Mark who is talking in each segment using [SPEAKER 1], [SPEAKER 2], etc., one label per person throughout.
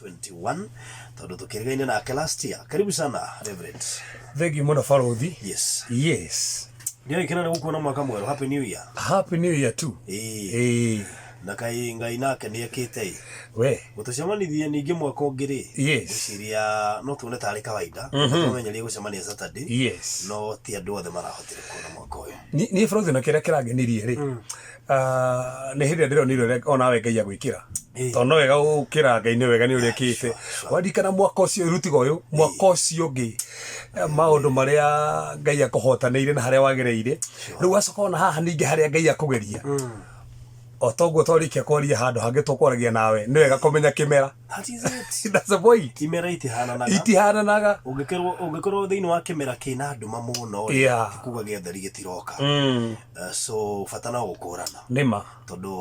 [SPEAKER 1] 2021 tondũ tũkĩrĩgaine nake last year. Karibu sana, Reverend.
[SPEAKER 2] Thengiũ mũno, barothi.
[SPEAKER 1] Yes.
[SPEAKER 2] Yes.
[SPEAKER 1] Ndiagĩkena nĩ gũkuona mwaka mwerũ. Happy New Year.
[SPEAKER 2] Happy New Year too.
[SPEAKER 1] Ĩĩ.
[SPEAKER 2] Ĩĩ.
[SPEAKER 1] Na kaĩ Ngai nake nĩ ekĩte ĩ.
[SPEAKER 2] We.
[SPEAKER 1] Gũtũcemanithia ningĩ mwaka ũngĩ rĩ.
[SPEAKER 2] Yes.
[SPEAKER 1] Ngwĩciria no tuone tarĩ kawaida. Twamenyerie gũcemania Saturday.
[SPEAKER 2] Yes.
[SPEAKER 1] No ti andũ othe marahotire kuona mwaka ũyũ.
[SPEAKER 2] Niĩ barothi na kĩrĩa kĩrangenirie rĩ, ah, nĩ hĩndĩ ĩrĩa ndĩronire ũrĩa onawe Ngai agwĩkĩra. Tondũ no wega gũkĩra Ngai nĩ wega nĩ ũrĩa ekĩte. Waririkana mwaka ũcio rutiga ũyũ, mwaka ũcio ũngĩ, maũndũ marĩa Ngai akũhotanĩire na harĩa wagereire. Rĩu wacoka ona haha ningĩ harĩa Ngai akũgeria. O toguo twarĩkia kwaria handũ hangĩ tũkwaragia nawe, nĩ wega kũmenya kĩmera.
[SPEAKER 1] That is it.
[SPEAKER 2] That's the point.
[SPEAKER 1] Imera itihananaga.
[SPEAKER 2] Itihananaga.
[SPEAKER 1] Ũngĩkorwo thĩinĩ wa kĩmera kĩna nduma mũno rĩ, ti kuga gĩatheri gĩtiroka. So bata no gũkũrana.
[SPEAKER 2] Nĩma.
[SPEAKER 1] Tondũ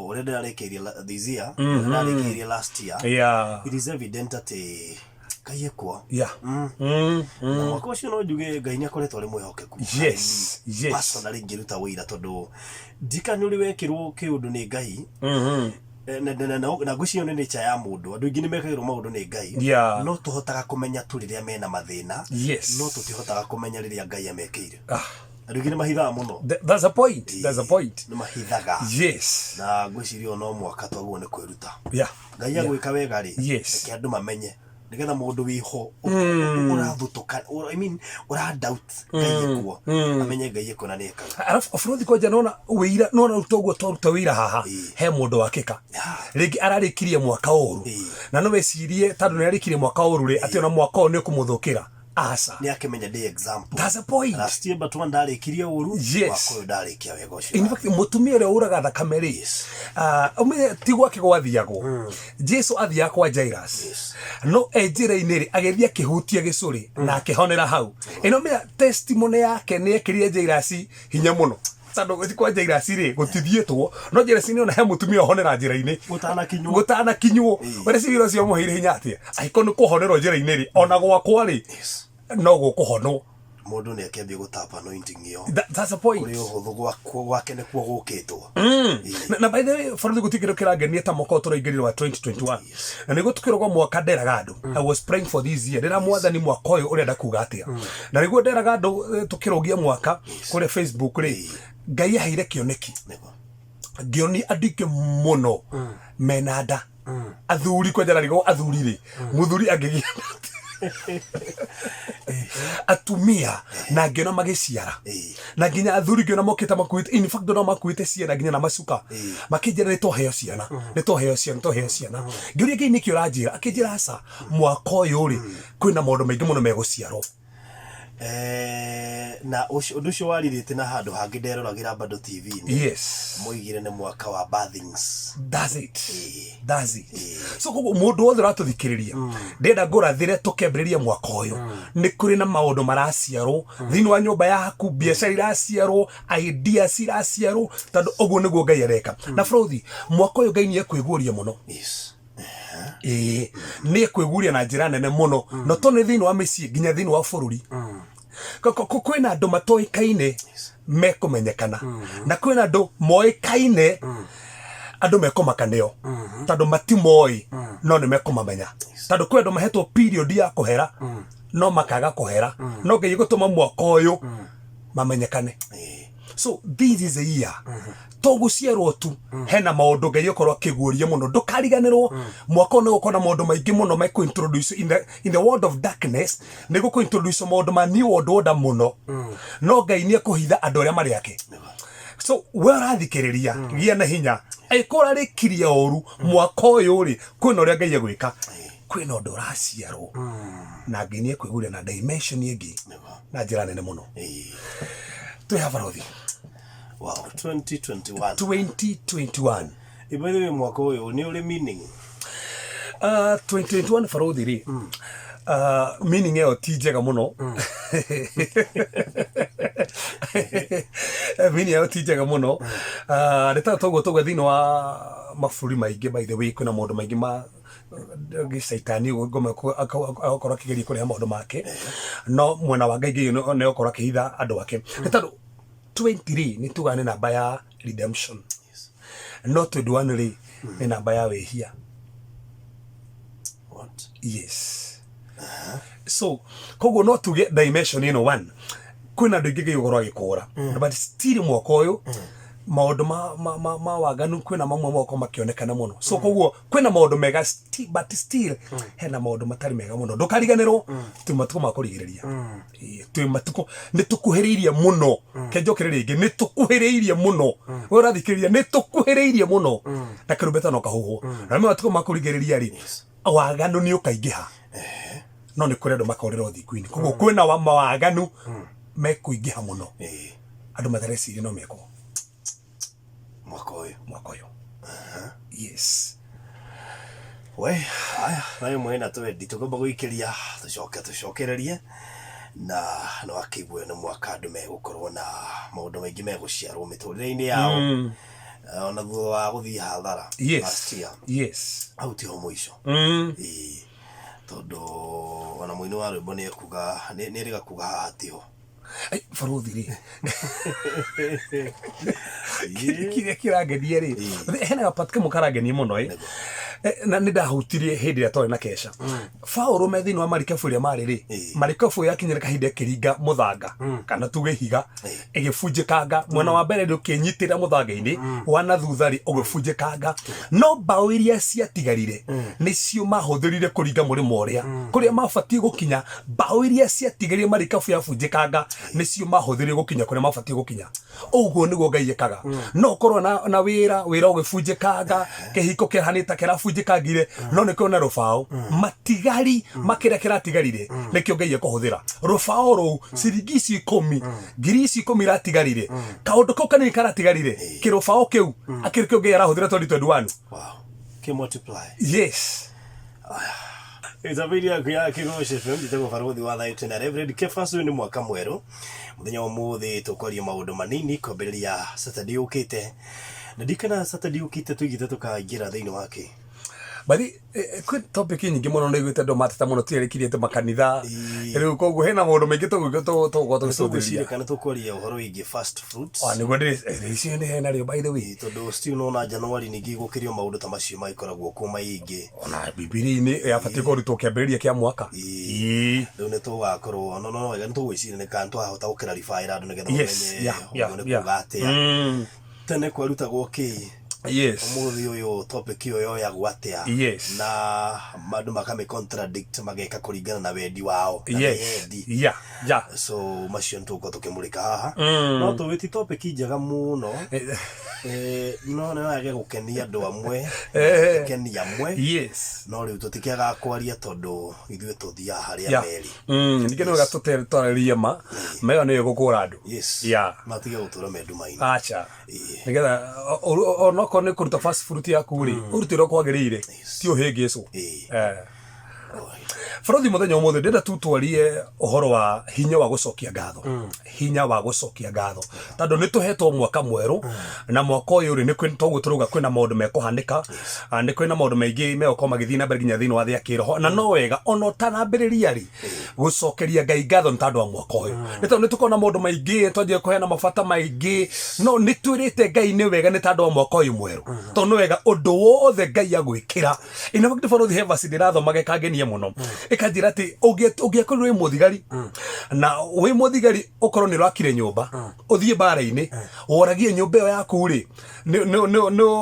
[SPEAKER 1] ũrĩa ndĩrarĩkĩirie this year, ũrĩa ndarĩkĩirie last year, it is evident atĩ Ngai ekuo. Na mwaka ũcio no njuge Ngai nĩ akoretwo arĩ mwĩhokeku. Personally ngĩruta ũira tondũ ndikana ũrĩ wekĩrwo kĩũndũ nĩ Ngai. Na ngwĩciria nĩ nature ya mũndũ. Andũ aingĩ nĩ mekagĩrwo maũndũ nĩ Ngai. No tũhotaga kũmenya tu rĩrĩa mena mathĩna. No tũtihotaga kũmenya rĩrĩa Ngai amekĩire. Andũ aingĩ nĩ mahithaga mũno.
[SPEAKER 2] That's a point. That's a point.
[SPEAKER 1] Nĩ mahithaga. Na ngwĩciria ũyũ no mwaka twagĩrĩirwo nĩ kwĩruta. Ngai agwĩka wega rĩ, reke andũ mamenye nĩgetha mũndũ wĩho ũrathutũka, I mean, ũra doubt Ngai ekuo, amenye Ngai ekuo na nĩ ekaga.
[SPEAKER 2] Arabu barothi kwanja nona wĩira nona rĩu toguo twaruta wĩira haha he mũndũ wakĩka rĩngĩ ararĩkirie mwaka ũru na no wecirie tondũ nĩ arĩkirie mwaka ũru rĩ atĩ ona mwaka ũyũ nĩ ũkũmũthũkĩra. Aca.
[SPEAKER 1] Nĩ akĩmenya ndĩ example.
[SPEAKER 2] That's the point.
[SPEAKER 1] Last year but one ndarĩkirie ũru.
[SPEAKER 2] Yes.
[SPEAKER 1] Mwaka ũyũ ndarĩkia wega ũcio.
[SPEAKER 2] In fact, mũtumia ũrĩa ũraga thakame rĩ, ah, ũmenye ti gwake gwathiagwo. Jesu athiaga kwa Jairus. No e njĩra-inĩ rĩ, agĩthiĩ akĩhutia gĩcũrĩ na akĩhonera hau. Ĩno menya testimony yake nĩ ekĩrire Jairus hinya mũno. Tondũ gũthiĩ kwa Jairus rĩ, gũtithiĩtwo. No Jairus nĩ ona he mũtumia ũhonera njĩra-inĩ.
[SPEAKER 1] Gũtanakinywo.
[SPEAKER 2] Gũtanakinywo. Ũreciria ũcio ũmũheire hinya atĩa? Angĩkorwo nĩ kũhonerwo njĩra-inĩ rĩ, ona gwakwa rĩ, no gũkũhonwo.
[SPEAKER 1] Mũndũ nĩ akĩambia gũtap anointing ĩyo.
[SPEAKER 2] That's the point.
[SPEAKER 1] Kũrĩ ũhũthũ gwake nĩkuo gũkĩtwo.
[SPEAKER 2] Na by the way, bũrũri gũtirĩ kĩndũ kĩrangenia ta mwaka ũyũ tũraingĩrire wa 2021. Na nĩguo tũkĩrwo mwaka nderaga andũ. I was praying for this year. Ndĩra Mwathani mwaka ũyũ ũrenda kuga atĩa. Na nĩguo nderaga andũ tũkĩrũgia mwaka kũrĩa Facebook rĩ, Ngai aheire kĩoneki. Ngĩonia andũ aingĩ mũno mena nda. Athuri kwanja narigwo athuri rĩ, mũthuri angĩgĩa atumia na ngĩona magĩciara na nginya athuri ngĩona mokĩte makuĩte, in fact ndona makuĩte ciana nginya na macuka, makĩnjĩra nĩ twaheo ciana, nĩ twaheo ciana, nĩ twaheo ciana. Ngĩũria Ngai nĩkĩ ũranjĩra, akĩnjĩra aca, mwaka ũyũ rĩ kwĩna maũndũ maingĩ mũno megũciarwo.
[SPEAKER 1] Na ũndũ ũcio warirĩte na handũ hangĩ nderoragĩra bado TV-inĩ. Moigire nĩ mwaka wa birthings.
[SPEAKER 2] That's it. That's it. So koguo mũndũ wothe ũratũthikĩrĩria, ndĩrenda ngũrathĩre tũkĩambĩrĩria mwaka ũyũ nĩ kũrĩ na maũndũ maraciarwo thĩinĩ wa nyũmba yaku, biacara iraciarwo, ideas iraciarwo, tondũ ũguo nĩguo Ngai areka. Na bũrũthi mwaka ũyũ Ngai nĩ ekwĩguũria mũno. Ĩĩ, nĩ ekwĩguũria na njĩra nene mũno, no to nĩ thĩinĩ wa mĩciĩ, nginya thĩinĩ wa bũrũri. Kwĩna andũ matoĩkaine mekũmenyekana, na kwĩna andũ moĩkaine andũ mekũmaka nĩo tondũ matimoĩ, no nĩ mekũmamenya, tondũ kwĩ andũ mahetwo period ya kũhera no makaga kũhera, no Ngai egũtũma mwaka ũyũ mamenyekane. So this is a year to gũciarwo tu, hena maũndũ Ngai okorwo akĩguũria mũno. Ndũkariganĩrwo mwaka ũyũ nĩ gũkorwo na maũndũ maingĩ mũno mekũ introduce in the world of darkness, nĩ gũkũ introduce maũndũ ma new world order mũno, no Ngai nĩ ekũhitha andũ arĩa marĩ ake. So we ũrathikĩrĩria, gĩa na hinya. Angĩkorwo ũrarĩkirie ũru mwaka ũyũ rĩ, kwĩna ũrĩa Ngai egwĩka, kwĩna ũndũ ũraciarwo na Ngai nĩ ekwĩguria na dimension ĩngĩ na njĩra nene mũno. Twĩ haha, barothi.
[SPEAKER 1] Wow, 2021.
[SPEAKER 2] 2021.
[SPEAKER 1] By the way, mwaka ũyũ nĩ ũrĩ meaning?
[SPEAKER 2] 2021 barothi rĩ, meaning ĩyo ti njega mũno. Meaning ĩyo ti njega mũno. Nĩ ta toguo toguo thĩinĩ wa mabũrũri maingĩ, by the way, kwĩna maũndũ maingĩ ma gĩcaitani ngoma agakorwo akĩgeria kũrehe maũndũ make, no mwena wa Ngai, Ngai nĩ okorwo akĩhitha andũ ake, nĩ tondũ 20 rĩ, nĩ tugaga nĩ namba ya redemption, no 21 rĩ, nĩ namba ya wĩhia. Yes, so koguo no tuge dimension ĩno one, kwĩna andũ aingĩ Ngai ũkorwo agĩkũra, but still mwaka ũyũ maũndũ ma waganu kwĩna mamwe magokorwo makĩonekana mũno. So koguo kwĩna maũndũ mega, but still hena maũndũ matarĩ mega mũno. Ndũkariganĩrwo twĩ matukũ ma kũrigĩrĩria. Ĩĩ, twĩ matukũ, nĩ tũkuhĩrĩirie mũno. Kenjokere rĩngĩ, nĩ tũkuhĩrĩirie mũno. We ũrathikĩrĩria, nĩ tũkuhĩrĩirie mũno na karumbeta no kahuhwo na nĩ matukũ ma kũrigĩrĩria rĩ, waganu nĩ ũkaingĩha, no nĩ kũrĩ andũ makorĩra ũthingu-inĩ. Koguo kwĩna mawaganu mekũingĩha mũno, andũ matareciria no mekwo
[SPEAKER 1] mwaka ũyũ.
[SPEAKER 2] Mwaka ũyũ, yes.
[SPEAKER 1] We aya na ĩmwe na twendi tũkwamba gũikĩria, tũcoke tũcokererie na no akĩigue nĩ mwaka andũ megũkorwo na maũndũ maingĩ megũciarwo mĩtũrĩre-inĩ yao, ona thutha wa gũthiĩ hathara last year. Hau tiho mũico. Ĩĩ, tondũ ona mũini wa rwĩmbo nĩ ekuga, nĩ erĩga kuga haha tiho.
[SPEAKER 2] Ai, barothi rĩ, kĩrĩa kĩrangenia rĩ, hena gapati kamwe karangenia mũno ĩ. Na nĩ ndahutirie hĩndĩ ĩrĩa twarĩ na kesha Paũlũ me thĩinĩ wa marikabu ĩrĩa marĩ rĩ, marikabu yakinyire kahinda ĩkĩringa mũthanga, kana tuge ihiga, ĩgĩbunjĩkanga. Mwena wa mbere rĩ, ũkĩnyitĩrĩra mũthanga-inĩ, wa na thutha rĩ, ũgĩbunjĩkanga, no mbaũ iria ciatigarire nĩcio mahũthĩrire kũringa mũrĩmo ũrĩa kũrĩa mabatiĩ gũkinya. Mbaũ iria ciatigarire marikabu yabunjĩkanga nĩcio mahũthĩrire gũkinya kũrĩa mabatiĩ gũkinya. Ũguo nĩguo Ngai ekaga. No ũkorwo na wĩra ũgĩbunjĩkanga, kĩhiko kĩhanĩta kĩrabunjĩkangire, no nĩ kũrĩ na rũbaũ matigari makĩrĩa kĩratigarire, nĩkĩo Ngai ekũhũthĩra rũbaũ rũu, ciringi icio 10, 10,000 iratigarire, kaũndũ kau kanini karatigarire, kĩrũbaũ kĩu akĩrĩ kĩo Ngai arahũthĩra 2021.
[SPEAKER 1] Wow. Kĩ multiply.
[SPEAKER 2] Yes.
[SPEAKER 1] Ĩtambĩiri yaku ya Kĩgoco FM, njĩtagwo Barũthi wa Thayũ tena Reverend Kefas. Ũyũ nĩ mwaka mwerũ. Mũthenya wa ũmũthĩ tũkwaria maũndũ manini kwambĩrĩria Saturday yũkĩte, na ndikana Saturday yũkĩte tũigĩte tũkaingĩra thĩinĩ wa kĩ.
[SPEAKER 2] Bathi kwĩ topic nyingĩ mũno nĩ iguĩte andũ mateta mũno, tiarĩkirie atĩ makanitha. Rĩu koguo hena maũndũ maingĩ tũgũkorwo
[SPEAKER 1] tũgĩcũthĩrĩria. Tũgwĩciria kana tũkwaria ũhoro wĩgiĩ first fruits.
[SPEAKER 2] Ah, nĩguo ndĩrĩciria nĩ hena rĩo, by the way.
[SPEAKER 1] Tondũ still nona January ningĩ gũkĩrio maũndũ ta macio magĩkoragwo kuo maingĩ.
[SPEAKER 2] Ona Bibilia-inĩ yabatiĩ kũrutwo kĩambĩrĩria kĩa mwaka.
[SPEAKER 1] Rĩu nĩ tũgakorwo no wega nĩ tũgwĩciria nĩ kana twahota gũkĩrarifyĩra andũ nĩgetha mamenye ũguo nĩ kuga atĩa. Tene kwarutagwo kĩ? Ũmũthĩ ũyũ topic ĩyo yoyagwo atĩa? Na andũ makamĩ contradict, mageka kũringana na wendi wao na wĩyendi. So macio nĩ tũgũkorwo tũkĩmũrĩka haha. No tũĩ ti topic njega mũno. No no yage gũkenia andũ amwe, ĩkenie amwe. No rĩu tũtikĩagaga kwaria tondũ ithuĩ tũthiaga harĩa meri.
[SPEAKER 2] Ningĩ nĩ wega tũtarĩrie ma ĩyo nĩyo ĩgũkũra andũ.
[SPEAKER 1] Matige gũtũra me nduma-inĩ.
[SPEAKER 2] Acha. Nĩgetha onokorwo nĩ kũruta first fruit yaku rĩ, ũrute ũrĩa kwagĩrĩire, ti ũhĩngĩcwo. Barothi, mũthenya ũmũthĩ ndĩrenda tu twarie ũhoro wa hinya wa gũcokia ngatho, hinya wa gũcokia ngatho, tondũ nĩ tũhetwo mwaka mwerũ, na mwaka ũyũ rĩ, nĩ toguo tũrauga kwĩna maũndũ mekũhanĩka. Ah, nĩ kwĩna maũndũ maingĩ megũkorwo magĩthiĩ na mbere nginya thĩinĩ wa thĩ ya kĩroho, na no wega ona ũtanambĩrĩria rĩ, gũcokeria Ngai ngatho nĩ tondũ wa mwaka ũyũ, nĩ tondũ nĩ tũkorwo na maũndũ maingĩ twanjia kũheana mabata maingĩ, no nĩ twĩrĩte Ngai nĩ wega nĩ tondũ wa mwaka ũyũ mwerũ, tondũ nĩ wega ũndũ wothe Ngai agwĩkĩra. In fact, barothi, he verse ndĩrathomaga ĩkangenia mũno, ĩkanjĩra atĩ ũngĩakorirwo wĩ mũthigari, na wĩ mũthigari ũkorwo nĩ ũrakire nyũmba, ũthiĩ mbara-inĩ, woragie nyũmba ĩyo yaku rĩ, nĩ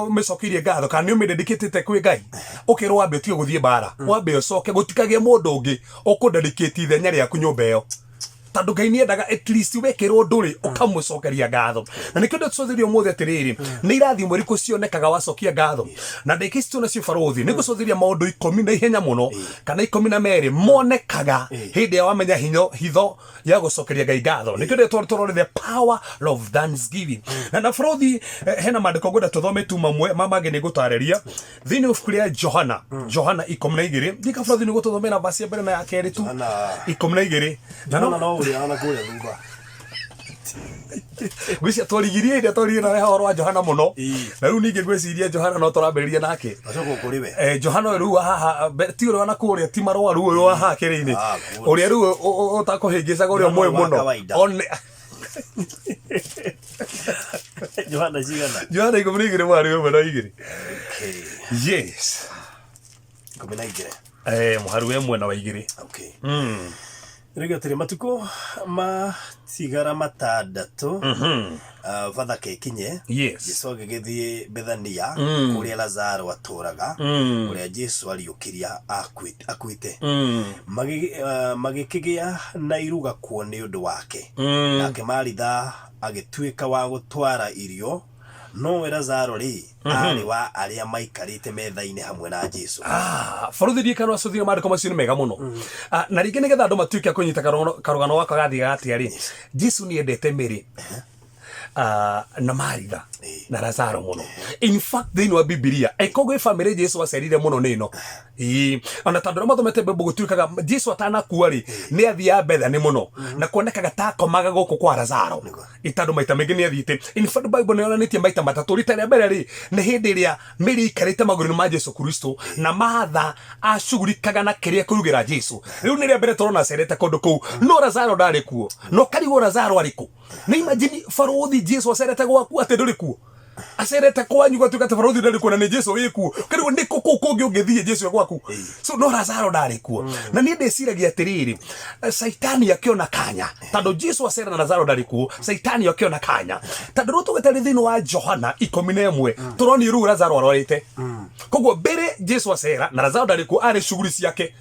[SPEAKER 2] ũmĩcokeirie ngatho kana nĩ ũmĩdedicatĩte kwĩ Ngai? Ũkerwo wambe ũtige gũthiĩ mbara, wambe ũcoke, gũtikagĩe mũndũ ũngĩ ũkũdedicate ithenya rĩaku nyũmba ĩyo, tondũ Ngai nĩ endaga at least wekĩrwo ũndũ rĩ, ũkamũcokeria ngatho. Na nĩkĩo ndĩtũcotheria ũmũthĩ atĩrĩrĩ, nĩ irathimo irĩkũ cionekaga wacokia ngatho? Na ndĩkĩ ici nacio, barothi, nĩ ngũcotheria maũndũ 10 na ihenya mũno, kana 12 monekaga hĩndĩ ĩrĩa wamenya hitho ya gũcokeria Ngai ngatho. Nĩkĩo ndĩtwa tũrore the power of thanksgiving. Na barothi, hena maandĩko ngwenda tũthome tu mamwe, ma mangĩ nĩ ngũtarĩria thĩinĩ wa ibuku rĩa Johana, Johana 12. Ndika barothi nĩ gũtũthomera vasi ya mbere na ya kerĩ tu.
[SPEAKER 1] Johana.
[SPEAKER 2] 12 na
[SPEAKER 1] no no ũrĩa ona kũrĩa thutha.
[SPEAKER 2] Ngwĩciria twarigirie hĩndĩ ĩrĩa twaririe nawe ũhoro wa Johana mũno. Na rĩu ningĩ ngwĩciria Johana no tũrambĩrĩria nake.
[SPEAKER 1] Acoka kũrĩ we.
[SPEAKER 2] Johana ũyũ rĩu wa haha ti ũrĩa wa nakũrĩa, ti marũa, rĩu ũyũ wa haha kĩrĩ-inĩ.
[SPEAKER 1] Ah, good.
[SPEAKER 2] Ũrĩa rĩu ũtakũhĩngĩcaga, ũrĩa
[SPEAKER 1] Johana
[SPEAKER 2] ũmũĩ
[SPEAKER 1] wa
[SPEAKER 2] mũno.
[SPEAKER 1] kawaida. Johana cigana?
[SPEAKER 2] Johana 12 mwari 1 na 2.
[SPEAKER 1] Okay.
[SPEAKER 2] Yes.
[SPEAKER 1] 12.
[SPEAKER 2] Mũhari wa ĩmwe na wa igĩrĩ.
[SPEAKER 1] Okay. Rĩu atĩrĩ, matukũ matigara matandatũ Bathaka ĩkinye, Jesu agĩgĩthiĩ Bethania kũrĩa Lazaro atũũraga, ũrĩa Jesu ariũkirie akuĩte. Magĩkĩgĩa na iruga kuo nĩ ũndũ wake. Nake Maritha agĩtuĩka wa gũtwara irio, nowe Lazaro-rĩ, aarĩ wa arĩa maikarĩte metha-inĩ hamwe na Jesu.
[SPEAKER 2] Ah, bũrũthi ndiĩ kana ũcũthire maandĩko macio nĩ mega mũno. Ah, na rĩngĩ nĩgetha andũ matuĩke a kũnyita karũgano gaka gathiaga atĩa rĩ, Jesu nĩ endete Mary na Maritha na Lazaro mũno. In fact thĩinĩ wa Bibilia ĩkorwo gwĩ famĩlĩ Jesu acerire mũno nĩ ĩno. Ĩĩ, ona tondũ arĩa mathomete Bible gũtuĩkaga Jesu atanakua rĩ, nĩ athiaga Bethany mũno na kuonekaga ta akomaga gũkũ kwa Lazaro. Ĩ tondũ maita maingĩ nĩ athiĩte. In fact Bible nĩ yonanĩtie maita matatũ. Rita rĩa mbere rĩ, nĩ hĩndĩ ĩrĩa Mary aikarĩte magũrũ-inĩ ma Jesu Kristo na Martha acugurikaga na kĩrĩa kũrugĩra Jesu. Rĩu nĩ rĩa mbere tũrona acerete kũndũ kũu. No Lazaro ndarĩ kuo. No karigwo Lazaro arĩ kũ? Nĩ imagine barũthi Jesu acerete gwaku atĩ ndũrĩ kuo. Acerete kwanyu gwatuĩka atĩ barũthi ndarĩ kuo na nĩ Jesu wĩ kuo. Karigwo nĩ kũ kũu kũngĩ ũngĩthiĩ Jesu e gwaku. So no Lazaro ndarĩ kuo. Na niĩ ndĩciragia atĩrĩrĩ, Caitani akĩona kanya tondũ Jesu acera na Lazaro ndarĩ kuo, Caitani akĩona kanya tondũ rĩu tũgĩtarĩ thĩinĩ wa Johana 11 tũronio rĩu Lazaro arwarĩte. Koguo mbere Jesu acera na Lazaro ndarĩ kuo, arĩ cuguri ciake,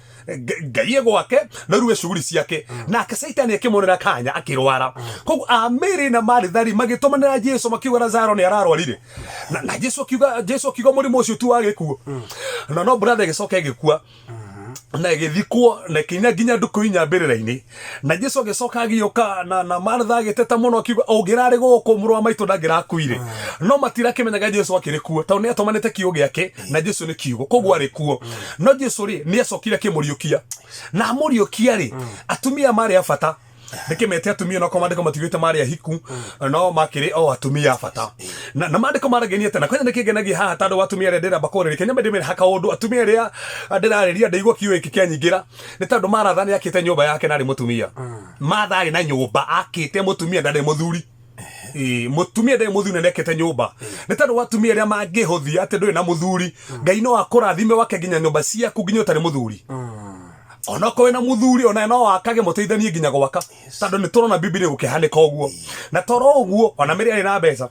[SPEAKER 2] Ngai e gwake na rĩu e cuguri ciake, nake Caitani akĩmuonera kanya akĩrwara. Koguo a Mary na Maritha rĩ magĩtũmanĩra Jesu makiuga Lazaro nĩ ararwarire, na Jesu akiuga mũrimũ ũcio ti wa gĩkuũ, na no brother ĩgĩcoka ĩgĩkua na ĩgĩthikwo na ĩkĩina nginya ndukũ inya mbĩrĩra-inĩ. Na Jesu agĩcoka agĩũka na Martha agĩteta mũno akiuga ũngĩrarĩ gũkũ mũrũ wa maitũ ndangĩrakuire. No matirakĩmenyaga Jesu akĩrĩ kuo tondũ nĩ atũmanĩte kiugo gĩake na Jesu nĩ kiugo, koguo arĩ kuo. No Jesu rĩ nĩ acokire akĩmũriũkia, na amũriũkia rĩ, atumia marĩ a bata ndĩkĩmete atumia no korwo maandĩko matiugĩte marĩ ahiku, no makĩrĩ o atumia a bata na maandĩko maragenia atĩ na kwanja nĩkĩngenagia haha tondũ wa atumia arĩa ndĩramba kwarĩria kenya ndĩmere ha kaũndũ atumia arĩa ndĩrarĩria ndaigua kiugo gĩkĩ kĩanyingĩra nĩ tondũ Maratha nĩ akĩte nyũmba yake na arĩ mũtumia. Martha arĩ na nyũmba akĩte mũtumia ndarĩ mũthuri. Ĩĩ, mũtumia ndarĩ mũthuri na nĩakĩte nyũmba nĩ tondũ wa atumia arĩa mangĩhũthia atĩ ndũrĩ na mũthuri. Ngai no akũrathime wake nginya nyũmba ciaku nginya ũtarĩ mũthuri. Onokorwo wĩna mũthuri ona no wakage mũteithanie nginya gwaka tondũ nĩ tũrona Bibilia gũkĩhanĩka ũguo. Na toro ũguo ona Mary arĩ na mbeca,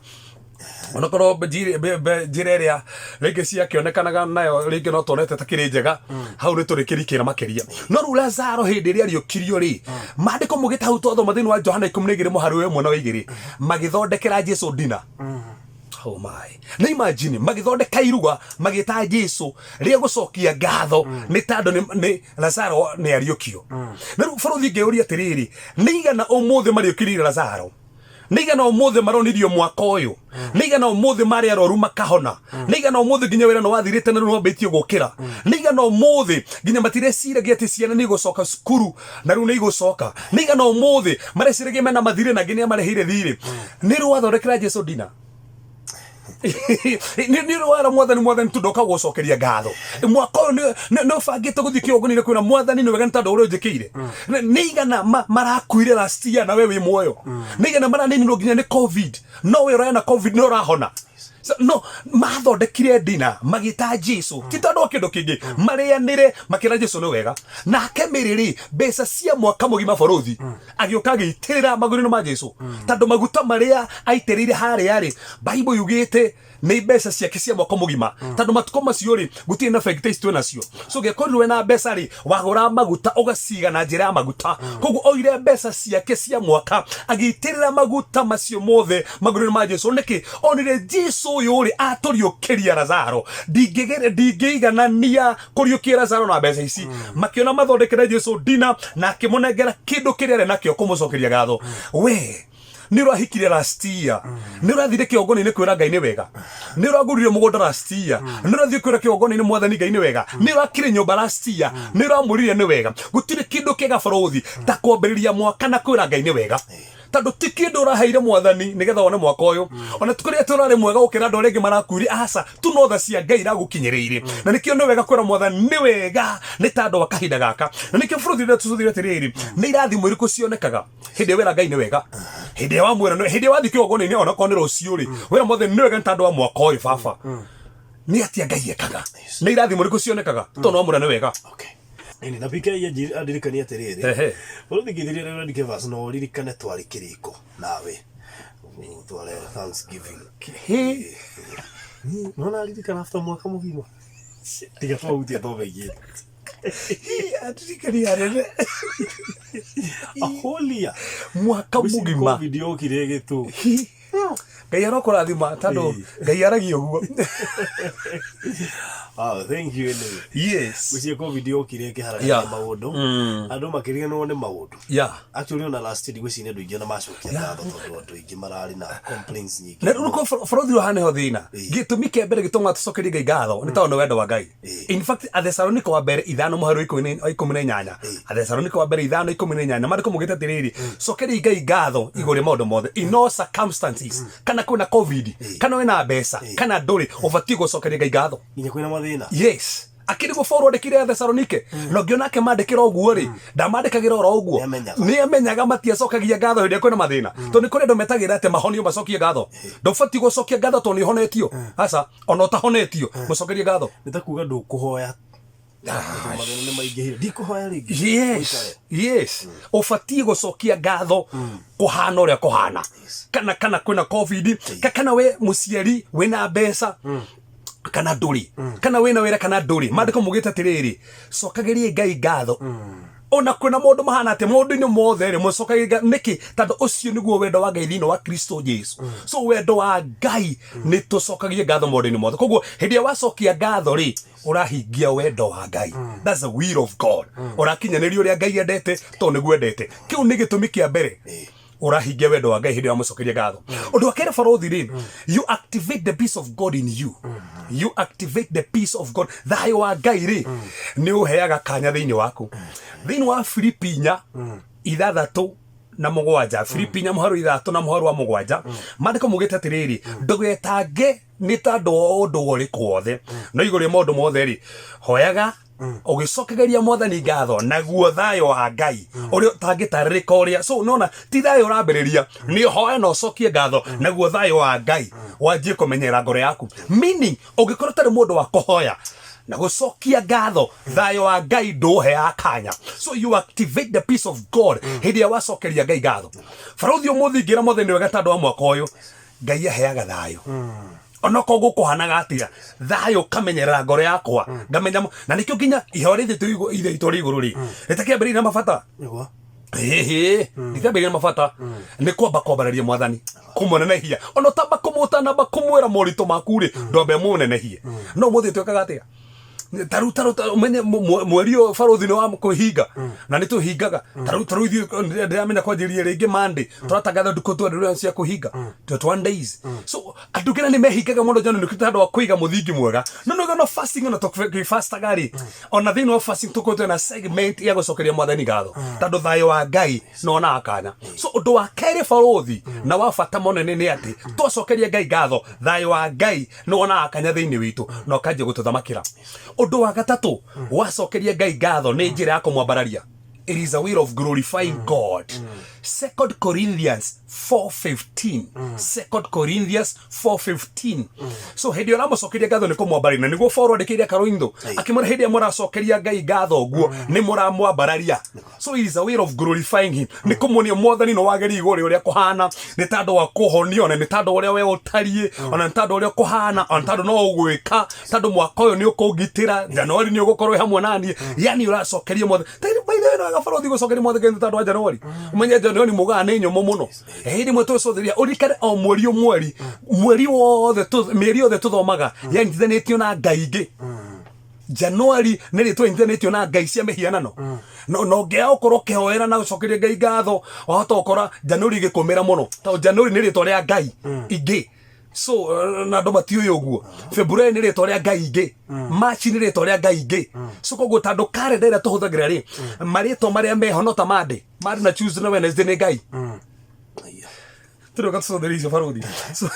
[SPEAKER 2] onokorwo njĩra ĩrĩa rĩngĩ ciakĩonekanaga nayo rĩngĩ no tuonete ta kĩrĩ njega, hau nĩ tũrĩkĩrikĩra makĩria. No rĩu Lazaro hĩndĩ ĩrĩa ariũkirio rĩ, maandĩko mũgĩte hau twathoma thĩinĩ wa Johana 12 mũhari wa 1 na wa 2, magĩthondekera Jesu ndina. Oh my. Na imagine magĩthondeka iruga magĩta Jesu rĩa gũcokia ngatho nĩ tondũ nĩ Lazaro nĩ ariũkio. Na rĩu bũrũthi ngĩũria atĩrĩrĩ, nĩ igana ũmũthĩ mariũkirire Lazaro? Nĩ igana ũmũthĩ maronirio mwaka ũyũ? Nĩ igana ũmũthĩ marĩ arwaru makahona? Nĩ igana ũmũthĩ nginya wĩra nĩ wathirĩte na rĩu nĩwambĩtie gũkĩra? Nĩ igana ũmũthĩ nginya matireciragia atĩ ciana nĩ igũcoka cukuru na rĩu nĩ igũcoka? Nĩ igana ũmũthĩ mareciragia mena mathirĩ na angĩ nĩ amarĩhĩire thirĩ? Nĩ rwathondekera Jesu ndina nĩ rwara mwathani mwathani tu ndoka gũcokeria ngatho mwaka ũyũ nĩ ũbangĩte gũthiĩ kĩgongona-inĩ kwĩra mwathani nĩ wega nĩ tondũ ũrĩa ũnjĩkĩire. Nĩ igana marakuire last year na we wĩ muoyo? Nĩ igana maraninirwo nginya nĩ COVID no we ũraya na COVID nĩ ũrahona? So, no mathondekire ndina magĩta Jesu ti tondũ wa kĩndũ kĩngĩ, marĩanĩre makĩra Jesu nĩ wega. Nake Mary rĩ, mbeca cia mwaka mũgima bũrũthi agĩũka agĩitĩrĩra magũrũ-inĩ ma Jesu tondũ maguta marĩa aitĩrĩire harĩa rĩ, Bible yugĩte nĩ mbeca ciake cia mwaka mũgima tondũ matukũ macio rĩ gũtirĩ na bengi ta ici twĩ nacio. So ũngĩakorirwo wĩna mbeca rĩ, wagũra maguta ũgaciga na njĩra ya maguta. Koguo oire mbeca ciake cia mwaka agĩitĩrĩra maguta macio mothe magũrũ-inĩ ma Jesu. Nĩkĩ onire Jesu ũyũ rĩ atũriũkĩria Lazaro, ndingĩiganania kũriũkia Lazaro na mbeca ici. Makĩona mathondekere Jesu ndina na akĩmũnengera kĩndũ kĩrĩa arĩ nakĩo kũmũcokeria ngatho. We nĩ ũrahikire last year, nĩ ũrathire kĩgongona-inĩ kwĩra Ngai nĩ wega? Nĩ ũragũrire mũgũnda last year, nĩ ũrathiĩ kwĩra kĩgongona-inĩ mwathani Ngai nĩ wega? Nĩ ũrakire nyũmba last year, nĩ ũramwĩrire nĩ wega? Gũtirĩ kĩndũ kĩega bũrũthi ta kwambĩrĩria mwaka na kwĩra Ngai nĩ wega tondũ ti kĩndũ ũraheire mwathani nĩgetha wone mwaka ũyũ ona tikũrĩa atĩ ũrarĩ mwega gũkĩra andũ arĩa angĩ marakuire. Aca tu, no tha cia Ngai iragũkinyĩrĩire na nĩkĩo nĩ wega kwĩra mwathani nĩ wega nĩ tondũ wa kahinda gaka. Na nĩkĩo bũrũri rĩrĩa tũcũthire atĩrĩrĩ, nĩ irathimo irĩkũ cionekaga hĩndĩ ĩrĩa wĩra Ngai nĩ wega, hĩndĩ ĩrĩa wamwĩra hĩndĩ ĩrĩa wathiĩ kĩgongona-inĩ onakorwo nĩ rũciũ rĩ, wĩra mwathani nĩ wega nĩ tondũ wa mwaka ũyũ baba. Nĩ atĩa Ngai ekaga? Nĩ irathimo irĩkũ cionekaga tondũ wamwĩra nĩ wega?
[SPEAKER 1] Okay. Ĩni, na PK andirikania atĩrĩrĩ,
[SPEAKER 2] Ehe.
[SPEAKER 1] bũrũri ngĩthirie Reverend Kevas no ũririkane twarĩ kĩrĩko nawe tware Thanksgiving.
[SPEAKER 2] He.
[SPEAKER 1] Nona aririkana after mwaka mũgima. Tiga twahutia topic
[SPEAKER 2] Hi, andirikania rĩrĩ.
[SPEAKER 1] A whole year.
[SPEAKER 2] Mwaka mũgima.
[SPEAKER 1] Covid yokire ĩgĩtũ.
[SPEAKER 2] Hi. Ngai arokũrathima tondũ Ngai aragia ũguo.
[SPEAKER 1] Ah, thank you anyway.
[SPEAKER 2] Yes.
[SPEAKER 1] Gwĩciria Covid yokire ĩkĩharagania maũndũ. Andũ makĩriganĩrwo nĩ maũndũ. Actually ona last year ndigwĩciria andũ aingĩ ona macokia ngatho tondũ andũ aingĩ mararĩ na complaints nyingĩ.
[SPEAKER 2] Na rĩu bũrũri ũyũ haha nĩho thĩna. Gĩtũmi kĩa mbere gĩtũmaga tũcokerie Ngai ngatho nĩ tondũ nĩ wendo wa Ngai. In fact, Athesalonike wa mbere ithano mũhari wa 18. Athesalonike wa mbere 5:18 maandĩko maugĩte atĩrĩrĩ, cokeriai Ngai ngatho igũrũ rĩa maũndũ mothe, in all circumstances, kana kwĩna Covid, kana wĩna mbeca, kana ndũrĩ, ũbatiĩ gũcokeria Ngai ngatho.
[SPEAKER 1] Nginya kwĩna mathĩna.
[SPEAKER 2] Yes. Akĩrĩ guo Paul andĩkire Athesalonike, na ũngĩona akĩmandĩkĩra ũguo rĩ, ndamandĩkagĩra oro ũguo.
[SPEAKER 1] Nĩamenyaga.
[SPEAKER 2] Nĩamenyaga matiacokagia ngatho hĩndĩ ĩrĩa kwĩna mathĩna. Tondũ nĩ kũrĩ andũ metagĩrĩra atĩ mahonio macokie ngatho. Ndũbatiĩ gũcokia ngatho tondũ nĩũhonetio. Aca, ona ũtahonetio, mũcokerie ngatho.
[SPEAKER 1] Nĩ ta kuga ndũkũhoya. Tondũ mathĩna nĩ maingĩhire. Ndikũhoya rĩngĩ.
[SPEAKER 2] Yes. Yes. Ũbatiĩ gũcokia ngatho kũhana ũrĩa kũhana. Kana kana kwĩna Covid, kana we mũciari wĩna mbeca, kana ndũrĩ, kana wĩna wĩra kana ndũrĩ. Maandĩko maugĩte atĩrĩrĩ, cokagĩriai Ngai ngatho. Ona kwĩna maũndũ mahana atĩa, maũndũ-inĩ mothe rĩ, mũcokagĩrie Ngai. Nĩkĩ? Tondũ ũcio nĩguo wendo wa Ngai thĩinĩ wa Kristo Jesu. So wendo wa Ngai nĩ tũcokagie ngatho maũndũ-inĩ mothe. Koguo hĩndĩ ĩrĩa wacokia ngatho rĩ, ũrahingia wendo wa Ngai. That's the will of God. Ũrakinyanĩria ũrĩa Ngai endete tondũ nĩguo endete. Kĩu nĩ gĩtũmi kĩa mbere ũrahingia wendo wa Ngai hĩndĩ ĩrĩa wamũcokeria ngatho. Ũndũ wa kerĩ barũthi rĩ, you activate the peace of God in you. You activate the peace of God. Thayũ wa Ngai rĩ, nĩ ũheaga kanya thĩinĩ waku. Thĩinĩ wa Filipi 4:6, Filipi 4:6, maandĩko maugĩte atĩrĩrĩ, ndũgetange nĩ tondũ wa ũndũ ũrĩkũ wothe, no igũrũ rĩa maũndũ mothe rĩ, hoyaga ũgĩcokegeria Mwathani ngatho, naguo thayũ wa Ngai ũrĩa ũtangĩtarĩrĩka ũrĩa. So nona ti thayũ ũrambĩrĩria, nĩ ũhoe na ũcokie ngatho, naguo thayũ wa Ngai wanjie kũmenyerera ngoro yaku. Meaning, ũngĩkorwo ũtarĩ mũndũ wa kũhoya na gũcokia ngatho, thayũ wa Ngai ndũũheaga kanya. So you activate the peace of God hĩndĩ ĩrĩa wacokeria Ngai ngatho. Barũthi ũmũthĩ ingĩra Mwathani nĩ wega tondũ wa mwaka ũyũ, Ngai aheaga thayũ. Onokorwo gũkũhanaga atĩa, thayũ ũkamenyerera ngoro yakwa, ngamenya na nĩkĩo nginya ihoya rĩthĩ tũ ithe witũ ũrĩ igũrũ rĩ, rĩtakĩambĩrĩirie na mabata.
[SPEAKER 1] Nĩguo.
[SPEAKER 2] Ĩhĩ, rĩtakĩambĩrĩirie na mabata, nĩ kwamba kwambararia Mwathani, kũmũnenehia. Ona ũtamba ũtanamba kũmwĩra moritũ maku rĩ, ndwambe mũnenehie. No ũmũthĩ twĩkaga atĩa? Tarĩu, tarĩu, tarĩu, ũmenye mweri ũyũ barũthi nĩ wa kũhinga, na nĩ tũhingaga. Tarĩu, tarĩu ithuĩ ndĩramenya kwanjĩrĩria rĩngĩ Monday, tũratangatha ndukũ twenderea cia kũhinga, 21 days. So andũ nginya nĩ mehingaga mũno John, nĩ tondũ wa kũiga mũthingi mwega. No nĩ no fasting, ona tũkĩfastaga rĩ, ona thĩinĩ wa fasting tũkoretwo na segment ya gũcokeria Mwathani ngatho, tondũ thayũ wa Ngai nĩ wonaga kanya. So ũndũ wa kerĩ barũthi na wa bata mũnene nĩ atĩ twacokeria Ngai ngatho, thayũ wa Ngai nĩ wonaga kanya thĩinĩ witũ na ũkanjia gũtũthamakĩra. Ũndũ wa gatatũ, wacokeria Ngai ngatho nĩ njĩra ya kũmwambararia. It is a way of glorifying God. 2 Corinthians 4:15. 2 Corinthians 4:15. So hĩndĩ ĩrĩa ũramũcokeria ngatho nĩ kũmwambararia, na nĩguo Paul andĩkĩire Korintho akĩmwĩra hĩndĩ ĩrĩa mũracokeria Ngai ngatho ũguo nĩ mũramwambararia. So it is a way of glorifying him. Nĩ kũmuonia Mwathani nĩ wagĩrĩire igũrũ ũrĩa kũhana, nĩ tondũ wa kũhonio, na nĩ tondũ ũrĩa we ũtariĩ, ona nĩ tondũ ũrĩa kũhana, ona nĩ tondũ no ũgwĩka, tondũ mwaka ũyũ nĩ ũkũngitĩra, Januari nĩ ũgũkorwo wĩ hamwe na niĩ. Yani ũracokeria Mwathani. Tondũ by the way, nĩ wega barũthi gũcokeria Mwathani ngatho tondũ wa Januari. Ũmenye Januari mũgaa nĩ nyũmũ mũno. Hĩndĩ ĩmwe twĩcũthĩrĩria, ũririkane o mweri o mweri, mweri wothe mĩeri yothe tũthomaga yanyitithanĩtio na ngai ingĩ. Januari nĩ rĩtwa rĩnyitithanĩtio na ngai cia mĩhianano. No, na ũngĩaga gũkorwo ũkĩhoera na gũcokeria Ngai ngatho, wahota gũkora Januari ĩgĩkũmĩra mũno, tondũ Januari nĩ rĩtwa rĩa ngai ingĩ. So na andũ matiũĩ ũguo. February nĩ rĩtwa rĩa ngai ingĩ, March nĩ rĩtwa rĩa ngai ingĩ. So koguo tondũ karenda ĩrĩa tũhũthagĩra rĩ, marĩtwa marĩa meho no ta Monday, Monday na Tuesday na Wednesday nĩ ngai. Tũrĩ ũgatũcotheria icio barũthi. So,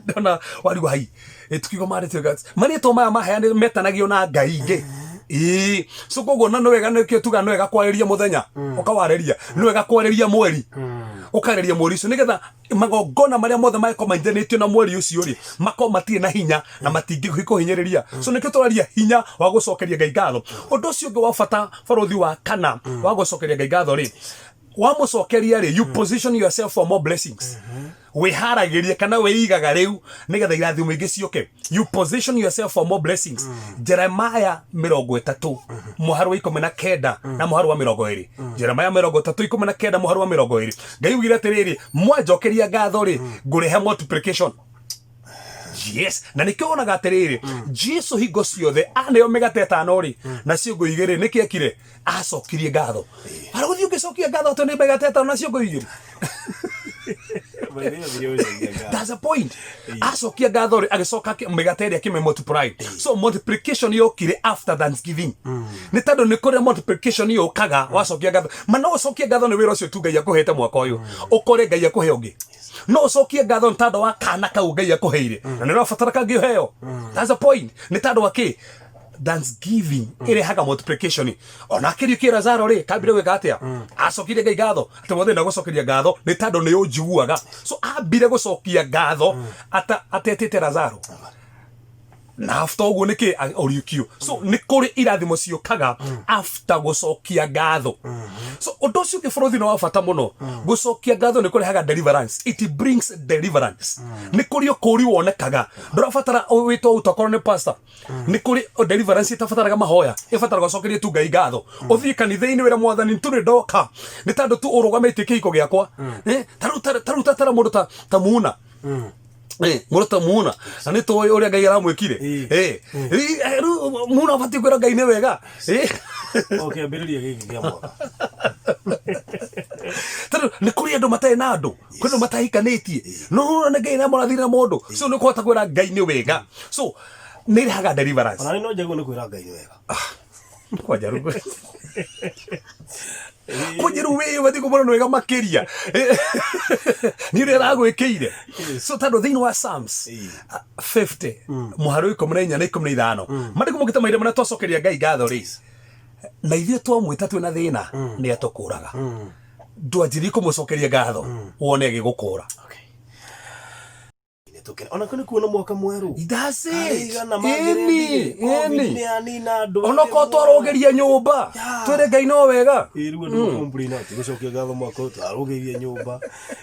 [SPEAKER 2] ndona warigwo hai, tukiuga marĩtwa marĩtwa maya maheanĩ metanagio na ngai ingĩ. Ĩĩ, so koguo na nĩ wega, nĩkĩo tuga nĩ wega kwarĩria mũthenya, ũkawarĩria, nĩ wega kwarĩria mweri. Ũkarĩria mweri ũcio nĩgetha magongona marĩa mothe mangĩkorwo maindanĩtio na mweri ũcio rĩ, makorwo matirĩ na hinya na matingĩkũhinyĩrĩria. So nĩkĩo tũraria hinya wa gũcokeria Ngai ngatho. Ũndũ ũcio ũngĩ wa bata, barũthi, wa kana wa gũcokeria Ngai ngatho rĩ, wamũcokeria rĩ, you position yourself for more blessings. Wĩharagĩria kana wĩigaga rĩu nĩgetha irathimo ingĩ ciũke. You position yourself for more blessings. Jeremiah 30 mũharu wa 19 na mũharu wa 20. Jeremiah 30 19 mũharu wa 20, Ngai ugire atĩrĩrĩ, mwanjokeria ngatho rĩ, ngũrehe multiplication. Yes, na nĩkĩo wonaga atĩrĩrĩ, Jesu hingo ciothe aneo mĩgate 5 rĩ na ciũngũ 2, nĩkĩ ekire? Acokirie ngatho. Barũthi, ũngĩcokia ngatho atĩ nĩ mĩgate 5 na ciũngũ 2? That's a point. Acokia ngatho rĩ, agĩcoka mĩgate ĩrĩa akĩmĩ multiply. So multiplication yokire after thanksgiving, nĩ tondũ nĩ kũrĩa multiplication yũkaga wacokia ngatho. Ma no ũcokie ngatho nĩ wĩra ũcio tu Ngai akũhete mwaka ũyũ, ũkore Ngai akũhe ũngĩ. No ũcokie ngatho nĩ tondũ wa kana kau Ngai akũheire na nĩ ũrabatara kangĩ ũheo. That's a point. Nĩ tondũ wa kĩ? Thanksgiving ĩrehaga multiplication. Ona akĩriũkia Lazaro rĩ, kambire gwĩka atĩa? Acokirie Ngai ngatho atĩ, "Mwathani, ndagũcokeria ngatho nĩ tondũ nĩ ũnjiguaga." So ambire gũcokia ngatho atetĩte Lazaro, na after ũguo nĩkĩ ũriũkio. So nĩ kũrĩ irathimo ciũkaga after gũcokia ngatho. So ũndũ ũcio ũngĩ, bũrũri, nĩ wa bata mũno. Gũcokia ngatho nĩ kũrehaga deliverance. It brings deliverance. Nĩ kũrĩ ũkũri wonekaga. Ndũrabatara wĩtwo ũtokorwo nĩ pastor. Nĩ kũrĩ deliverance ĩtabataraga mahoya, ĩbataraga ũcokerie tu Ngai ngatho, ũthiĩ kanitha-inĩ wĩra, "Mwathani, tu nĩ ndoka nĩ tondũ tu ũrũgamĩtie kĩhiko gĩakwa." Tarĩu ta mũndũ ta Muna. Mũndũ ta Muna, na nĩ tũĩ ũrĩa Ngai aramwĩkire. Rĩu Muna abatiĩ kwĩra Ngai nĩ wega.
[SPEAKER 1] O kĩambĩrĩria gĩkĩ kĩa mwaka.
[SPEAKER 2] Tondũ nĩ kũrĩ andũ matarĩ na andũ, kwĩ andũ matahikanĩtie, no nĩ Ngai nĩamũrathire na mũndũ. So nĩ ũkũhota kwĩra Ngai nĩ wega. So nĩ ĩrehaga deliverance.
[SPEAKER 1] Ona no njagwo nĩ kwĩra Ngai nĩ wega.
[SPEAKER 2] Kwanja rĩu, kwanja rĩu wĩ ũbatiĩ kũmona nĩ wega makĩria nĩ ũrĩa aragwĩkĩire. So tondũ thĩinĩ wa Psalms 50 mũhari wa 14 na 15, mandĩko mokĩte mahinda marĩa twacokeria Ngai ngatho rĩ, na ithuĩ twamwĩta twĩna thĩna, nĩ atũkũraga. Ndwanjirie kũmũcokeria ngatho, wone agĩgũkũra.
[SPEAKER 1] Nĩtũkene ona nĩ kuona mwaka mwerũ.
[SPEAKER 2] That's it.
[SPEAKER 1] Aigana
[SPEAKER 2] Ĩni,
[SPEAKER 1] mangĩrendire. Covid
[SPEAKER 2] ĩni.
[SPEAKER 1] nĩ yanina andũ.
[SPEAKER 2] Onokorwo twarũgĩria nyũmba, twĩre Ngai no wega.
[SPEAKER 1] Ĩ, rĩu andũ gũcomplain atĩ gũcokia ngatho mwaka ũyũ twarũgĩirie nyũmba.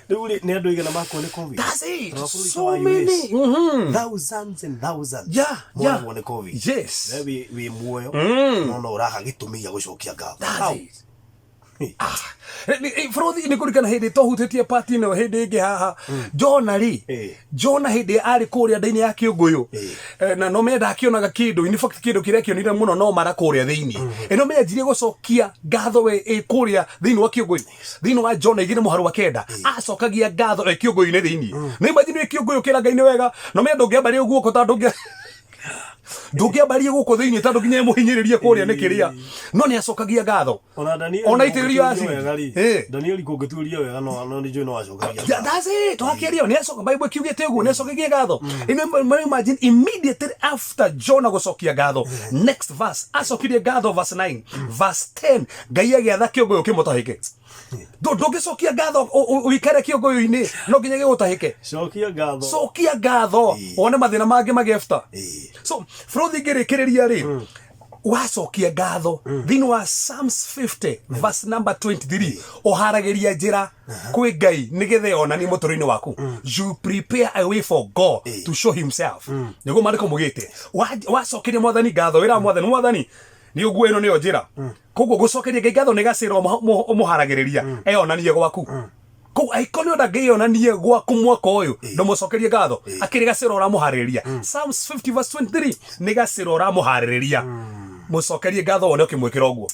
[SPEAKER 1] Rĩu rĩ, nĩ andũ aigana makua nĩ Covid?
[SPEAKER 2] That's it.
[SPEAKER 1] Rora bũrũri
[SPEAKER 2] So
[SPEAKER 1] wa US.
[SPEAKER 2] many.
[SPEAKER 1] Thousands and thousands moragwo nĩ Covid. We wĩ muoyo, no ũraga gĩtũmi gĩa gũcokia ngatho.
[SPEAKER 2] That's
[SPEAKER 1] How?
[SPEAKER 2] it. Bũrũthi, nĩ kũririkana hĩndĩ twahutĩtie pati ĩno hĩndĩ ĩngĩ haha, Jona rĩ, Jona hĩndĩ arĩ kũrĩa nda-inĩ ya kĩũngũyũ, na no menda akĩonaga kĩndũ, in fact kĩndũ kĩrĩa akĩonire mũno no mara kũrĩa thĩinĩ. No menjirie gũcokia ngatho we ĩ kũrĩa thĩinĩ wa kĩũngũyũ. Thĩinĩ wa Jona 2 mũhari wa 9, acokagia ngatho e kĩũngũyũ-inĩ thĩinĩ. Na imagine wĩ kĩũngũyũ kĩra Ngai nĩ wega. No menya ndũngĩambaria guoko, tondũ ndũngĩambarie gũkũ thĩinĩ, tondũ nginya ĩmũhinyĩrĩrie kũrĩa nĩ kĩrĩa. No nĩ acokagia ngatho.
[SPEAKER 1] Ona Danieli
[SPEAKER 2] Ona itĩrĩrio
[SPEAKER 1] kũngĩtuĩria
[SPEAKER 2] acid.
[SPEAKER 1] wega rĩ, Danieli kũngĩtuĩria wega no nĩ njũĩ no acokagia
[SPEAKER 2] Yeah,
[SPEAKER 1] ngatho.
[SPEAKER 2] that's it. Wakĩaria nĩ acoka, Bible kiugĩte ũguo, nĩ acokagia ngatho. Ino imagine, immediately after Jonah gũcokia ngatho, next verse acokirie ngatho, verse 9, verse 10, Ngai agĩatha kĩũngũyũ kĩmũtahĩke. Ndũngĩcokia ngatho ũikare kĩũngũyũ-inĩ, no nginya gĩgũtahĩke.
[SPEAKER 1] Cokia ngatho.
[SPEAKER 2] Cokia ngatho wone mathĩna mangĩ magĩefta. So bũrũthi, ngĩrĩkĩrĩria rĩ, wacokia ngatho thĩinĩ wa Psalms 50 verse number 23, ũharagĩria njĩra kwĩ Ngai nĩgetha onanie mũtũrĩre-inĩ waku. You prepare a way for God to show himself, nĩguo maandĩko mugĩte. Wacokeria Mwathani ngatho, wĩra Mwathani, "Mwathani, nĩ ũguo, ĩno nĩyo njĩra." Koguo gũcokeria Ngai ngatho nĩ gacĩra ũmũharagĩrĩria eyonanie gwaku. Koguo angĩkorwo nĩ ũrenda Ngai onanie gwaku mwaka ũyũ, ndũmũcokerie ngatho, akĩrĩ gacĩra ũramũharĩrĩria. Psalms 50 verse 23 nĩ gacĩra ũramũharĩrĩria. Mũcokerie ngatho wone ũkĩmwĩkĩra ũguo.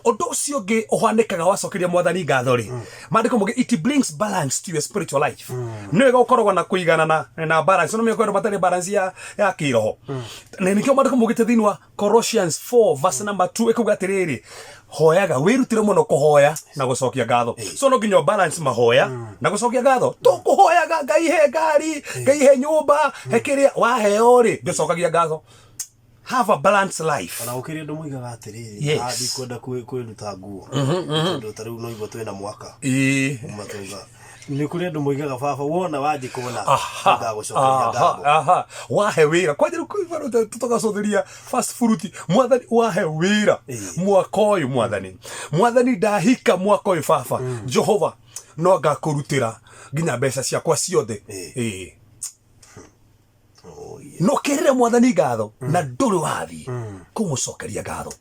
[SPEAKER 2] Ũndũ ũcio ũngĩ ũhanĩkaga wacokeria Mwathani ngatho rĩ, maandĩko mũgĩ, it brings balance to your spiritual life. Nĩ wega ũkoragwo na kũiganana na balance. No mĩako andũ matarĩ balance ya kĩroho, na nĩkĩo maandĩko mũgĩte thĩinĩ wa Colossians 4 verse number 2 ĩkuga atĩrĩrĩ, hoyaga, wĩrutĩre mũno kũhoya na gũcokia ngatho. So no nginya balance mahoya na gũcokia ngatho. Tũkũhoyaga Ngai he ngari, Ngai he nyũmba, he kĩrĩa waheo rĩ, ndũcokagia ngatho. Have a balanced life.
[SPEAKER 1] Ona gũkĩrĩ andũ moigaga atĩrĩrĩ,
[SPEAKER 2] Yes.
[SPEAKER 1] "Ah, ndikwenda kwĩruta nguo tondũ ta rĩu no igua twĩna mwaka kuma twauga." Nĩ kũrĩ andũ moigaga, "Baba, wona wanjĩkona, ngagũcokeria ngatho."
[SPEAKER 2] Aha, wahe wĩra kwanja rĩu tũgacũthĩria first fruit. Mwathani, wahe wĩra mwaka ũyũ, mwathani, mwathani, ndahika mwaka ũyũ, baba Jehova, no ngakũrutĩra nginya mbeca ciakwa ciothe.
[SPEAKER 1] Oh, yeah.
[SPEAKER 2] No kĩrĩre mwathani ngatho na ndũrĩ wathiĩ kũmũcokeria ngatho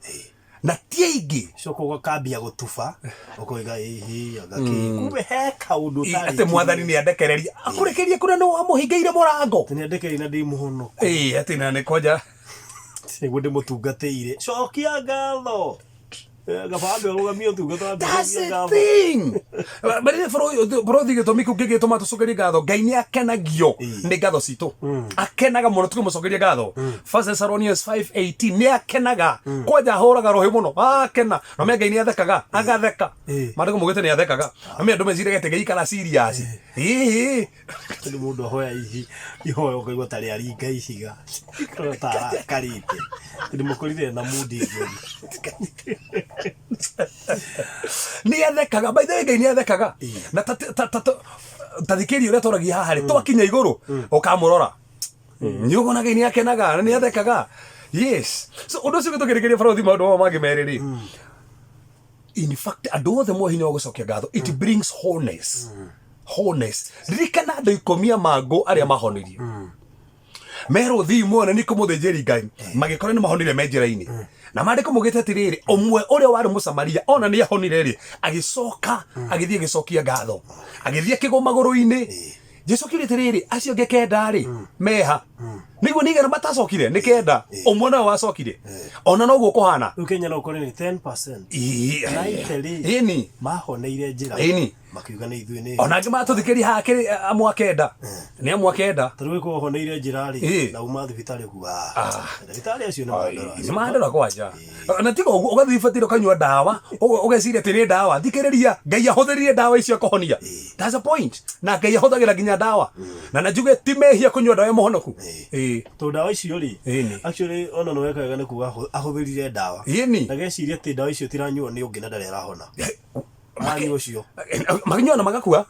[SPEAKER 2] na ti aingĩ.
[SPEAKER 1] Coka ũgakambia gũtuba, ũkoiga, "Ĩhĩ, anga kĩ kumbe he kaũndũ
[SPEAKER 2] Atĩ mwathani nĩ andekereria, akũrekerie kũrĩa nĩ wamũhingĩire mũrango.
[SPEAKER 1] Nĩ andekereria na ndĩ mũhonoku.
[SPEAKER 2] Ĩĩ, atĩ na nĩ kwanja.
[SPEAKER 1] Nĩguo ndĩmũtungatĩire. Cokia ngatho. Kaba ambe ũrũgamie ũtungata wambe
[SPEAKER 2] That's
[SPEAKER 1] ũcokie
[SPEAKER 2] the
[SPEAKER 1] ngatho.
[SPEAKER 2] thing. Barĩ bũrũthi gĩtũmi kĩu kĩngĩtũma tũcokerie ngatho. Ngai nĩ akenagio nĩ ngatho citũ. Akenaga mũno tũkĩmũcokeria ngatho. First Thessalonians 5:18, nĩ akenaga. Kwanja ahũraga rũhĩ mũno. Akena. Na me Ngai nĩ athekaga. Agatheka. Maandĩko maugĩte nĩ athekaga. Na me andũ meciragia atĩ Ngai ikara serious. Ĩĩ.
[SPEAKER 1] Tondũ mũndũ ahoya ihi ihoya, ũkaigua ta rĩaringa ihiga, Ũkaigua ta arakarĩte tondũ mũkorire na mundi njũru.
[SPEAKER 2] Nĩ athekaga. By the way, Ngai nĩ athekaga. Na ta thikĩrĩria ũrĩa tũragia haha rĩ, twakinya igũrũ ũkamũrora, nĩ ũkona Ngai nĩ akenaga na nĩ athekaga. Yes, so ũndũ ũcio tũkĩrĩkĩria, barothi, maũndũ maya mangĩ merĩ rĩ, in fact, andũ othe moe hinya wa gũcokia ngatho. It brings wholeness, wholeness. Ririkana andũ 10 a mangũ arĩa mahonirio, merwo thii muone nĩ kũmũthĩnjĩri Ngai, magĩkora nĩ mahonire me njĩra-inĩ. Na maandĩko maugĩte atĩrĩrĩ, ũmwe ũrĩa warĩ Mũsamaria ona nĩ ahonire rĩ, agĩcoka agĩthiĩ agĩcokia ngatho, agĩthiĩ akĩgwa magũrũ-inĩ. Jesu akiuga atĩrĩrĩ, acio angĩ 9 rĩ, meha nĩguo nĩ 100 matacokire, nĩ 9, ũmwe nawe wacokire. Ona noguo kũhana.
[SPEAKER 1] Rĩu Kenya no ũkore nĩ 10%. 90 rĩ, mahoneire njĩra. Makiuga nĩ ithuĩ nĩ
[SPEAKER 2] Ona angĩ matũthikĩria haha kĩrĩ amwe a 9, nĩ amwe a 9.
[SPEAKER 1] Ta rĩu ĩkorwo ũhoneire njĩra rĩ, na uma thibitarĩ ũkuga, "Ah, ndagĩtarĩ acio nĩ mandora."
[SPEAKER 2] Nĩ mandora kwanja. Na tiga ũguo, ũgathiĩ ũbataire ũkanyua ndawa, ũgeciria atĩ nĩ ndawa. Thikĩrĩria, Ngai ahũthĩrire ndawa icio akũhonia. That's the point. Na Ngai ahũthagĩra nginya ndawa na njuge ti mehia kũnyua ndawa ya mũhonoku.
[SPEAKER 1] Tondũ ndawa icio rĩ, actually ona nĩ weka wega nĩ kuga ahũthĩrire ndawa. Na geciria atĩ ndawa icio tiranyuo nĩ ũngĩ na ndarĩ arahona. Aranyua ũcio.
[SPEAKER 2] Makinyua na magakua.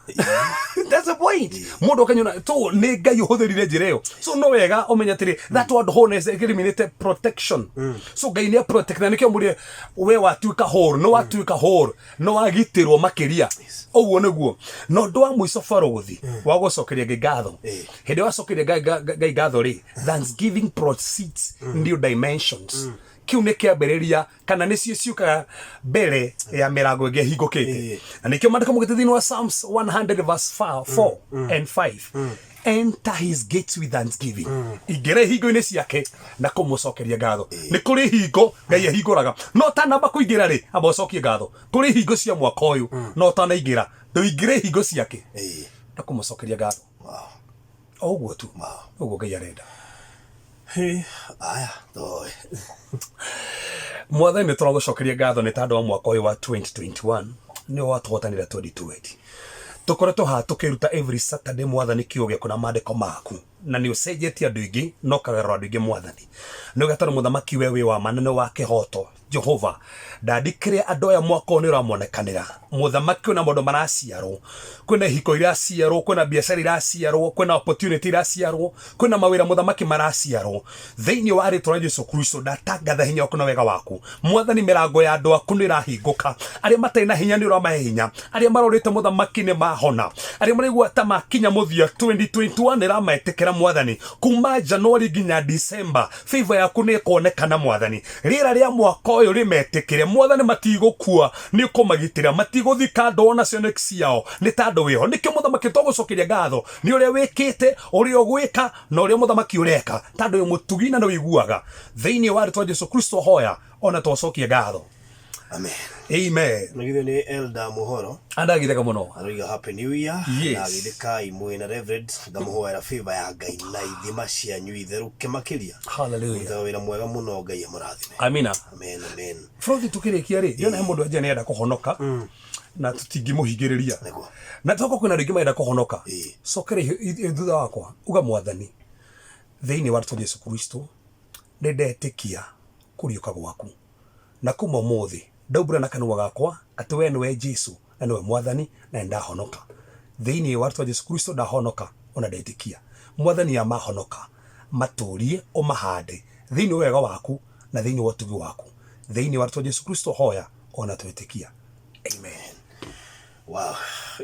[SPEAKER 2] That's the point. Mũndũ akanyona to nĩ Ngai ũhũthĩrire njĩra ĩyo. So no wega ũmenye atĩrĩ, that word wholeness ĩkĩriminĩte protection. So Ngai nĩ protect, na nĩkĩo mũrĩ we watuĩka whole, nĩ watuĩka whole, nĩ wagitĩrwo makĩria. Ũguo nĩguo. Na ũndũ wa mũico, barũthi, wa gũcokeria Ngai ngatho, hĩndĩ ĩrĩa wacokeria Ngai ngatho rĩ, thanksgiving proceeds new dimensions. Kĩu nĩ kĩambĩrĩria kana nĩcio ciũkaga mbere ya mĩrango ĩngĩ ĩhingũkĩte. Na nĩkĩo maandĩko maugĩte thĩinĩ wa Psalms 100 verse 4 and 5, "Enter his gates with thanksgiving." Ingĩra ihingo-inĩ ciake na kũmũcokeria ngatho. Nĩ kũrĩ hingo Ngai ahingũraga, no ũtanamba kũingĩra rĩ, amba ũcokie ngatho. Kũrĩ hingo cia mwaka ũyũ, no ũtanaingĩra, ndũingĩre hingo ciake na kũmũcokeria ngatho. O ũguo tu. Ũguo Ngai arenda.
[SPEAKER 1] Hĩ, aya toĩ.
[SPEAKER 2] Mwathani, nĩ tũragũcokeria ngatho nĩ tondũ wa mwaka ũyũ wa 2021, nĩ watũhotanĩra 2020. Tũkoretwo haha tũkĩruta every Saturday, mwathani, kiugo gĩaku na maandĩko maku, na nĩ ũcenjetie andũ aingĩ na ũkagarũra andũ aingĩ. Mwathani, nĩ ũgatũra mũthamaki, we wĩ wa ma na nĩ wa kĩhoto. Jehova, ndandikĩrĩa andũ aya, mwaka ũyũ nĩ ũramonekanĩra, mũthamaki. Kwĩna maũndũ maraciarwo, kwĩna ihiko iraciarwo, kwĩna biacara iraciarwo, kwĩna opportunity iraciarwo, kwĩna mawĩra, mũthamaki, maraciarwo. Thĩinĩ wa rĩtwa rĩa Jesu Kristo, ndatangatha hinya waku na wega waku, mwathani. Mĩrango ya andũ aku nĩ ĩrahingũka. Arĩa matarĩ na hinya nĩ ũramahe hinya. Arĩa marorĩte, mũthamaki, nĩ mahona. Arĩa maraigua ta makinya mũthia, 2021 nĩ ĩrametĩkĩra, mwathani. Kuma January nginya December, favor yaku nĩ ĩkuonekana, mwathani. Rĩera rĩa mwaka ũyũ rĩmetĩkĩre, mwathani. Matigũkua, nĩ ũkũmagitĩra. Matigũthika andũ ona cioneki ciao, nĩ tandũ wĩho. Nĩkĩo, mũthamaki, tũgũcokeria ngatho nĩ ũrĩa wĩkĩte, ũrĩa ũgwĩka, na ũrĩa mũthamaki ũreka, tandũ wĩ mũtugi na nĩ wĩiguaga. Thĩinĩ wa rĩtwa Jesu Kristo hoya ona twacokia ngatho.
[SPEAKER 1] Amen.
[SPEAKER 2] Amen.
[SPEAKER 1] Na githĩ nĩ Elda Mũhoro.
[SPEAKER 2] Andagitheka mũno.
[SPEAKER 1] Aroiga, "Happy New Year."
[SPEAKER 2] Yes.
[SPEAKER 1] Na agithĩkai mwĩna Reverend, ngamũhoera favor ya Ngai na ithima cianyu itherũke makĩria.
[SPEAKER 2] Hallelujah.
[SPEAKER 1] Mũrutaga wĩra mwega mũno, Ngai amũrathime.
[SPEAKER 2] Amina.
[SPEAKER 1] Amen, amen.
[SPEAKER 2] Bũrũthi, tũkĩrĩkia rĩ, ndĩrona he mũndũ anjia nĩarenda kũhonoka na tũtingĩmũhingĩrĩria. Na tokorwo kwĩna andũ aingĩ marenda kũhonoka, cokera thutha wakwa, uga, "Mwathani, thĩinĩ wa rĩtwa Jesu Kristo, Nĩ ndetĩkia kũriũka gwaku. Na kuma ũmũthĩ ndaumbũra na kanua gakwa atĩ wee nĩwe Jesu na nĩwe Mwathani na nĩ ndahonoka. Thĩinĩ wa rĩtwa Jesu Kristo ndahonoka ona ndetĩkia. Mwathani aya mahonoka matũrie ũmahande thĩinĩ wa wega waku na thĩinĩ wa ũtugi waku. Thĩinĩ wa rĩtwa Jesu Kristo hoya ona twetĩkia. Amen.
[SPEAKER 1] Wow.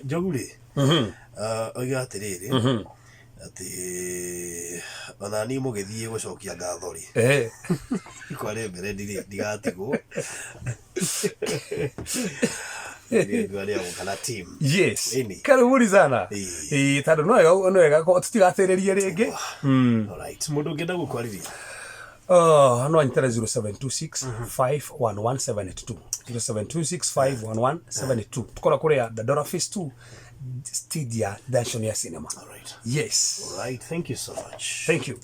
[SPEAKER 1] Njogu rĩ, oiga atĩrĩrĩ, atĩ ona niĩ mũgĩthiĩ gũcokia ngatho rĩ, kwarĩ mbere ndirĩ ndigatigwo. Nĩ agũka na team.
[SPEAKER 2] Yes.
[SPEAKER 1] Ĩni.
[SPEAKER 2] Karibuni sana.
[SPEAKER 1] Ĩĩ.
[SPEAKER 2] Ĩĩ, tondũ no wega no wega tũtigatĩrĩrie rĩngĩ.
[SPEAKER 1] Alright. Mũndũ ũngĩenda gũkwarĩria.
[SPEAKER 2] Oh, no anyitane 0726 511 782 0726 511 782 tukora kuria Dandora Phase 2 stage ya Dungeon ya cinema.
[SPEAKER 1] Alright.
[SPEAKER 2] Yes.
[SPEAKER 1] Alright. Thank you so much.
[SPEAKER 2] Thank you.